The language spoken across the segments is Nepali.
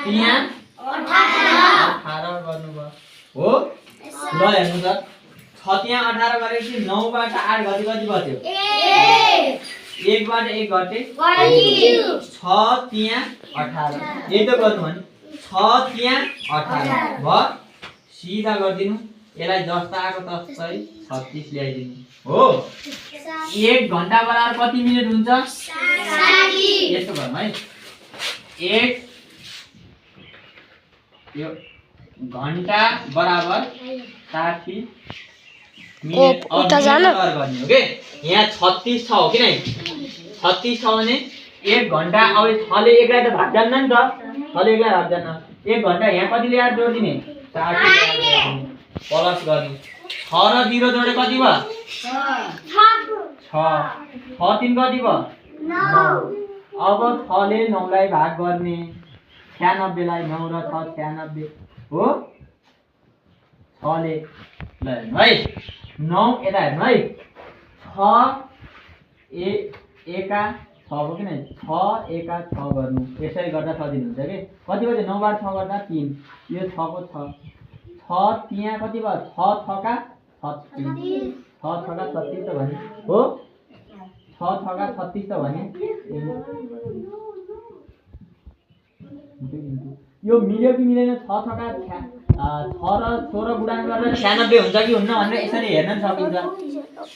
त्यहाँ 18 गर्नुभयो हो। ल हेर्नु त 6 त्यहाँ 18 गरेपछि 9 बाट 8 गति बच्यो 1 बाट 1 घटे 6 त्यहाँ 18 यही त गर्नु भने 6 त्यहाँ 18 भयो। सिधा गरिदिनु यसलाई 10 त आको तस्तै 36 ल्याइदिनु हो। 1 घण्टा बराबर कति मिनेट हुन्छ 60। यस्तो गर्नु है 1 यो घण्टा बराबर 60 मिनेट उता जानु गर्ने हो के। यहाँ 36 छ हो कि नै 36 छ भने 1 घण्टा अब 6 ले 1 लाई त भाग जान्न नि त 6 ले 1 लाई भाग जान्न 1 घण्टा यहाँ कति ल्याएर जोड्दिने 60 प्लस गर्ने 6 र 0 जोडे कति भयो 6 6 3 कति भयो 9। अब 6 ले 9 लाई भाग गर्ने 96 लाई 9 र 6 96 हो 6 ले ल हेर्नु है 9 यता हेर्नु है 6 एका 6 हो कि नै 6 एका 6 गर्नु यसरी गर्दा सजिलो हुन्छ के। कति बजे 9 बाट 6 गर्दा 3 यो 6 को 6 6 त्यहाँ कति भयो 6 6 का 36 6 6 का 36 त भने हो 6 6 का 36 त भने यो मिल्यो कि मिलेन 6 6 का 6 र 16 गुणन गरेर 96 हुन्छ कि हुन्न भनेर यसरी हेर्न सकिन्छ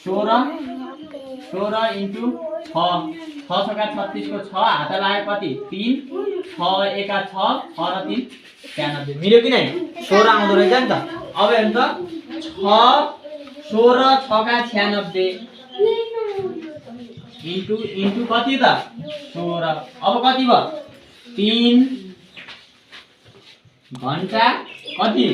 16 इन्टु 6 6 6 का 36 को 6 हात लाग्यो कति 3 6 एका 6 6 र 3 96 मिल्यो कि नै 16 आउँदो रहेछ नि त। अब हेर्नु त 6 16 6 का 96 इन्टु कति त 16 अब कति भयो 3 घण्टा कति